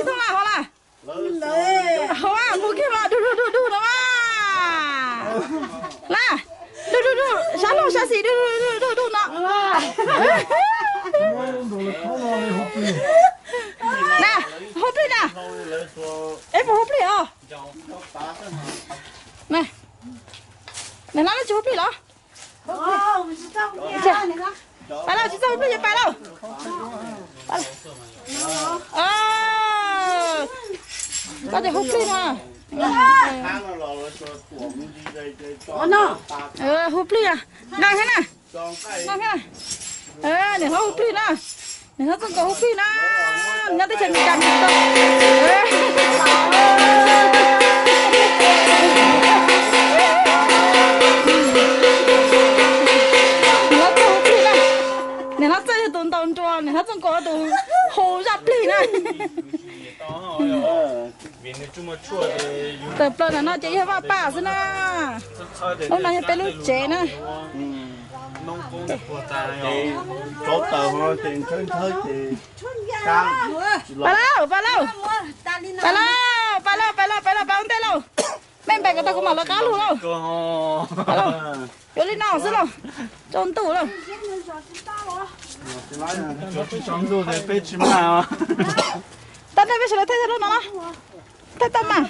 Thooj laj hauv laj. Hauv a, mus kiag mas dug dug dug dug no mas. Laj, dug dug dug, sab laug sab xis dug dug dug dug no. Na, hu plig na. Es puas hu plig os? Niam hlob tsis hu plig los? Pais lauj, tsis txawj hu plig ces pais lauj. Koj ces hu plig no. Hu plig na. Nqa thiab na. Niam hlob hu plig na. Niam hlob Txooj Kaus hu plig na. Nyob teb chaws Amelikas. Niam hlob Txooj hu plig na. Niam hlob Txooj yog tus ntaus nruas, niam hlob Txooj Kaus tus hu zaj plig na. Tawm plaws ntawm no ces yog vaj paj xwb na. Lub no yog peb lub tsev na. Pais lauj, pais lauj. Pais lauj, pais lauj, pais lauj, pais ua ntej lauj. Mej npam kom tau kuv mam lawv qab lug lauj. Yuav li no xwb lauj. Tsaus ntuj lauj. Tau nej peb sawv daws thaij tag lub no los? Thaij tau mas.